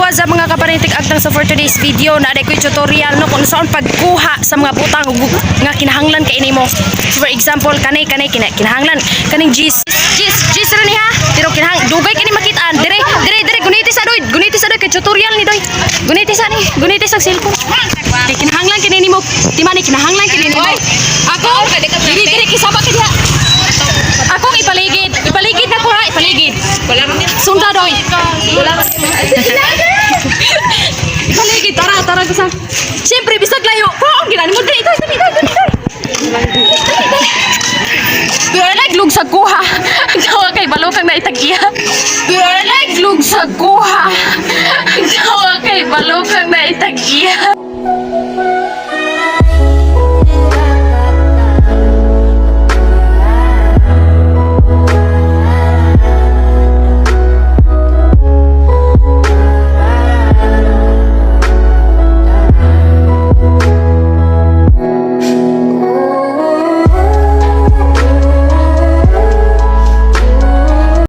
What's up, mga kaparintik agtang? So for today's video na ko tutorial, no, kung saan pagkuha sa mga butang nga kinahanglan kay nimo. So for example, kanay kanay kinahanglan kaning gis gis gis ra ni ha. Pero kinahang dugay kini makitaan. Dire dire dire, guniti sa doy, guniti sa doy kay tutorial ni doy. Guniti sa ni, guniti sa cellphone. Kay kinahanglan kini nimo. Di man ni kinahanglan kini nimo. Ako diri diri kisaba ka diha. Akong ipaligid. Ipaligid na ko ha, ipaligid. Sunda doy. Ipaligid, tara, tara ko sa. Siyempre, bisag layo. Ko ang ginani mo dili, dili, dili, dili. Pero like lug sa kuha. Gawa kay balokang na itagiya. Pero like lug sa kuha.